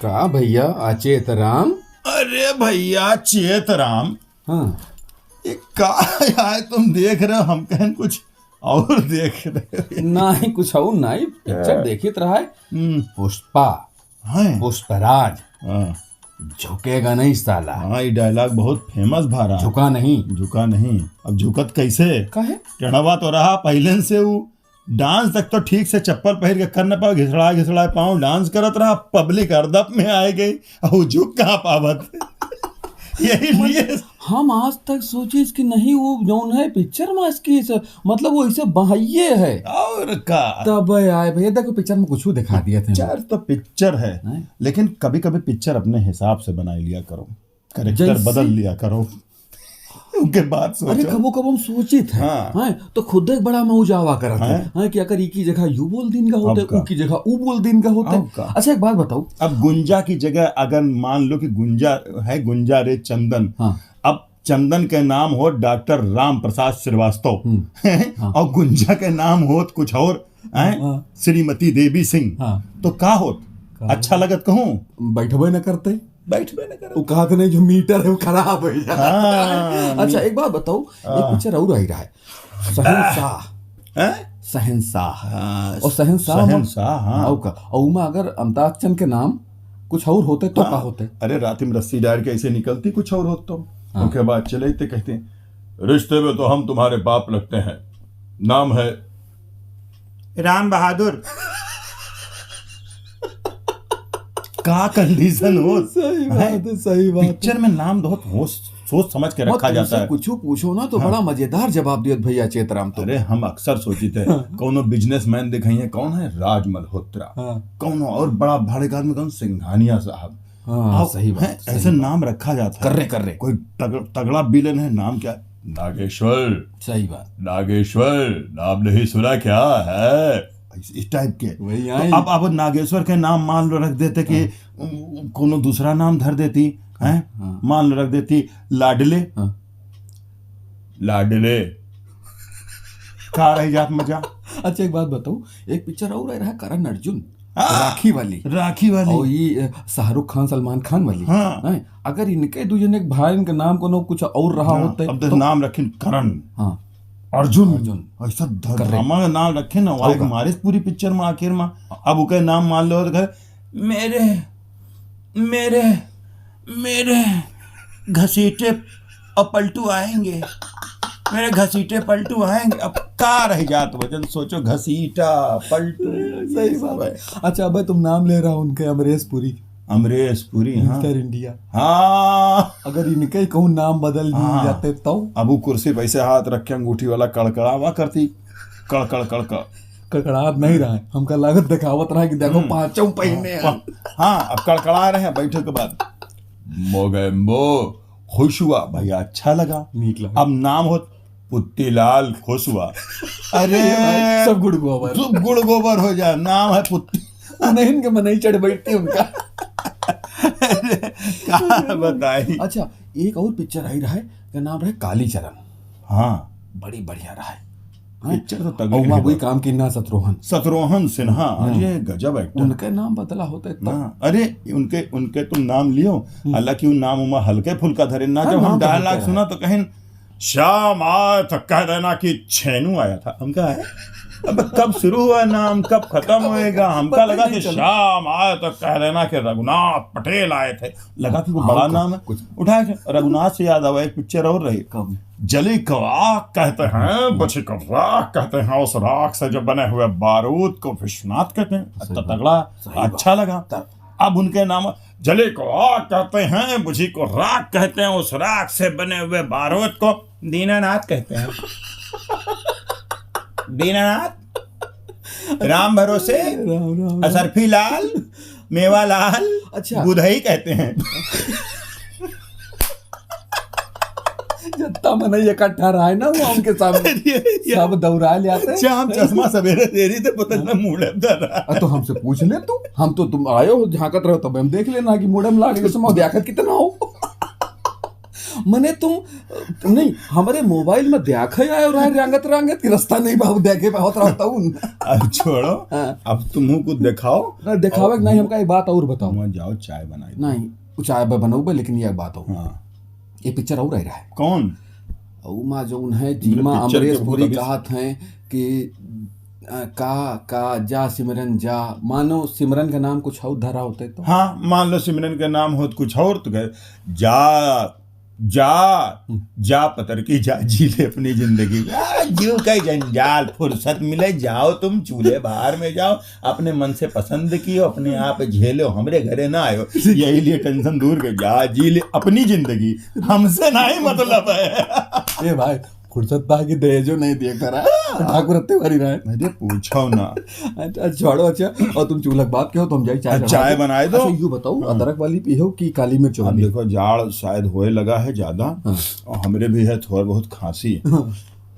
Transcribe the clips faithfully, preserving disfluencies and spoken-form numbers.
का भैया, अचेत राम? अरे भैया, चेत राम। हाँ। ये का यार, तुम देख रहे हो, हम कहन कुछ और देख रहे हो। नहीं, कुछ और नहीं, पिक्चर हाँ। देखित रहा है। हम्म। पुष्पा। हाँ। पुष्पराज। हाँ। झुकेगा नहीं साला। हाँ, ये डायलॉग बहुत फेमस भा रहा। झुका नहीं। झुका नहीं। अब झुकत कैसे? काहे? टेढ़वा तो रहा पहले से, वो डांस तक तो ठीक से चप्पल पहिर के कर न पावे, घिसड़ा घिसड़ा पाँव डांस करत रहा, पब्लिक हरदप में आए गई, और झुक कहाँ पावत? यही लिए हम आज तक सोचिस कि नहीं, वो जौन है पिक्चर में इसकी इस, मतलब वो ऐसे बहाइये है। और का? तब आए भैया, देखो पिक्चर में कुछ दिखा दिया था। पिक्चर तो पिक्चर है, हैं? लेकिन कभी-कभी पिक्चर अपने हिसाब से बनाई लिया करो, कैरेक्टर जैसे बदल लिया करो। उनके बात अरे, सोचो। कबो कबो हम सोचित है, हाँ। हैं? तो खुद एक बड़ा मौजा आवा करत है, हैं? हैं? कि अगर ई की जगह यू बोल दीन का होते, अब का? ऊ की जगह ऊ बोल दीन का होते। अब का? अच्छा, एक बात बताओ। अब गुंजा की जगह अगर मान लो कि गुंजा है, गुंजा रे चंदन, हाँ। अब चंदन के नाम होत डॉक्टर राम प्रसाद श्रीवास्तव, हम्म। हाँ। और गुंजा के नाम होत कुछ और, हैं? हाँ। श्रीमती देवी सिंह, हाँ। तो का होत? का अच्छा होत? लगत कहूँ? बैठबे न करते। बैठबे न करते। वो कहत नहीं, जो मीटर है, वो खराब हो जाता। हाँ। अच्छा, एक बात बताओ, एक हाँ। पिक्चर और आई रहा है, शहंशाह। हैं? शहंशाह। हाँ, और शहंशाह में शहंशाह, हाँ। हाँ, ओका। और उमा अगर अमिताभ बच्चन के नाम कुछ और होते तो हाँ। का होते? अरे, रात में रस्सी डाल के ऐसे निकलती, कुछ और होत तो। हाँ। ओके, बाद चले थे, कहते, "रिश्ते में तो हम तुम्हारे बाप लगते हैं, नाम है राम बहादुर।" का कंडीशन हो? सही बात हैं? है, सही बात है। पिक्चर में नाम बहुत होश, सोच समझ के मत रखा जाता पूछो, है। कुछ पूछो ना तो हाँ। बड़ा मजेदार जवाब दियत भैया चेतराम तो। अरे, हम अक्सर सोचित है, हाँ। कौनो बिजनेसमैन दिखाइए, कौन है? राज मल्होत्रा। हाँ। कौनो और बड़ा भाड़ेकार में कौन? सिंघानिया साहब। हाँ, आओ, सही बात, हैं, सही ऐसे बात। नाम रखा जाता है। कर रहे, कर रहे। कोई तग-, तगड़ा विलेन है, नाम क्या? नागेश्वर। सही बात। नागेश्वर, नाम नहीं सुना क्या है? इस, इस टाइप के। वही तो आई। अब, अब नागेश्वर के नाम मान लो रख देते कि हाँ। उ-, कोनो दूसरा नाम धर देती, हैं? हाँ। मान लो रख देती लाडले। हाँ। लाडले। का रह जात मजा? अच्छा, एक बात बताओ, एक पिक्चर और आए रहा करण अर्जुन, हाँ। राखी वाली। राखी वाली। और ये, अ, शाहरुख खान, सलमान खान वाली। हाँ। हैं? अगर इनके दू जने के भाई, इनके नाम कोनो कुछ और रहा हाँ, होते अब तो तो नाम रखिन करण। हाँ। अर्जुन। अर्जुन। ऐसा ध-, correct। धमाका नाम रखे ना, वाह, ओका। मारिस पूरी पिक्चर में आखिर में। अब ओके नाम मान लो तो कहे, "मेरे, मेरे, मेरे घसीटे और पलटू आएंगे, मेरे घसीटे पलटू आएंगे।" अब का रह जात वजन, सोचो, घसीटा, पलटू, सही ये सब बात है। है। अच्छा, अबे तुम नाम ले रहा उनके, अमरीश पुरी। अमरीश पुरी, हाँ। मिस्टर इंडिया। हाँ। अगर इनके कहूँ नाम बदल दिए हाँ। जाते तो? अब वो कुर्सी पे ऐसे हाथ रख के अंगूठी वाला कड़कड़ावा करती, कड़, कड़, कड़, कड़। कड़कड़ात नहीं रहा है, हमका लागत दिखावत रहा कि देखो हम्म। पाँचों पहिने हैं। हाँ, अब कड़कड़ा रहे हैं बैठे के बाद। मोगेम्बो खुश हुआ, भैया अच्छा लगा। नीक लगा। अब नाम होत पुत्तीलाल खुश हुआ। अरे भाई, सब गुड़ गोबर। सब गुड़ गोबर हो जाए, नाम है पुत्ती। उन्हें इनके मनई चढ़ बैठती उनका। अरे, का बताई? अच्छा, एक और पिक्चर आई रहा है, का नाम रहे कालीचरण। हाँ। बड़ी बढ़िया रहा है। हाँ? पिक्चर तो तगड़ी और वहाँ रही वही बा। काम की ना, शत्रुघ्न। शत्रुघ्न सिन्हा, हम्म। अरे गजब एक्टर। उनके नाम बदला होते तो। हाँ, अरे उनके, उनके तुम नाम लियो, हम्म। हालांकि उन नाम उमा हल्के फुल्का धरे ना, हाँ, जब हम नाम तो हल्का डायलॉग है। सुना तो कहें, "श्याम आए तो कह देना कि छेनू आया था।" हम कहा है, अब कब शुरू हुआ नाम, कब खत्म होएगा? हमका पता लगा नहीं कि चला। श्याम आए तो कह देना कि रघुनाथ पटेल आए थे। लगा कि वो हाँ, बड़ा कुछ, नाम है। कुछ। उठाए थे। रघुनाथ से याद आवा, एक पिक्चर और रही। कब? जली को आग कहते हैं, बुझी को राख कहते हैं, उस राख से जो बने हुए बारूद को विश्वनाथ कहते हैं। सही इतना बात। तगड़ा, सही बात। अच्छा लगा। तब अब उनके नाम जली को आग कहते हैं, बुझी को राख कहते हैं, उस राख से बने हुए बारूद को दीनानाथ कहते हैं। दीनानाथ, राम भरोसे, राम, राम, राम। असरफी लाल, मेवा लाल, अच्छा। बुधई कहते हैं। जितना मनई इकट्ठा रहा है ना, वो उनके सामने अरे, ये सब दौड़ा ले आते हैं। अच्छा, हम चश्मा सवेरे दे रही थे, पता ना मूड़े में धरा। आ, तो हमसे पूछ ले तू, हम तो तुम आए हो, झांकत रहो, तब हम देख लेना कि मूड़े में लाग गए, चश्मा देखत कितना हो। मने तुम, अ, नहीं, हमरे मोबाइल में देखा है और रांगत रांगत कि रास्ता नहीं बाबू देखे पावत रहता हूँ। अब छोड़ो, हाँ। अब तुम कुछ दिखाओ। ना, दिखावे और के नहीं, हमका एक बात और बताओ। वहाँ जाओ, चाय बनाई। नहीं, वो चाय ब-, बनौबे, लेकिन ये बात हो। हाँ। ये पिक्चर और रह रहा है। कौन? ऊ माँ जौन है, मतलब जीमा पिक्चर के अमरीश बहुत पुरी अभी कहत हैं कि, अ, का, का, जा सिमरन जा, मानो सिमरन का नाम कुछ और धरा होते तो। हाँ, मान लो सिमरन का नाम होत कुछ और तो कहे, जा, जा, हम्म। जा पतर की जा, जी ले अपनी जिंदगी। आ, जीव का जंजाल, फुर्सत मिले, जाओ तुम चूल्हे बाहर में जाओ, अपने मन से पसंद कियो, अपने आप झेलो, हमरे घरे ना आयो। यही लिए टेंशन दूर कर, जा जी ले अपनी जिंदगी, हमसे नहीं मतलब है। ए भाई, फुर्सत पा के दहेजो नहीं दिया करा। ठाकुर अत्ते वाली रहे। अरे पूछो ना। अच्छा, छोड़ो, अच्छा, और तुम चूल्हा बात कहो तो हम जाई चाय अच्छा, चढ़ा चाय दो। बनाए दो। अच्छा, यू बताओ, हाँ। अदरक वाली पियो कि काली मिर्च अब वाली? देखो, जाड़ शायद होए लगा है ज्यादा, हाँ। और हमरे भी है थोड़ा बहुत खांसी। हाँ।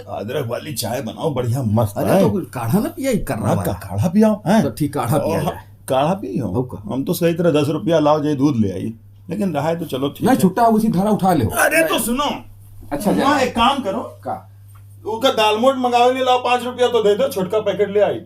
अदरक वाली चाय बनाओ, बढ़िया मस्त अरे है। तो काढ़ा ना पिया, कर रहा हाँ, वाला। का-, काढ़ा पियाओ, हैं? तो ठीक, काढ़ा पिया और जाए। काढ़ा पियो। हो का? हम तो सही तरह दस रुपया लाओ, जाए दूध ले आई, लेकिन रहा है तो चलो ठीक नहीं, है। छुट्टा उसी धारा उठा ले। अरे तो सुनो, अच्छा, जा। हाँ, एक काम करो, का? ओका दालमोट मंगावे ले लाओ, पाँच रुपया तो दे दो, छोटका पैकेट ले आई।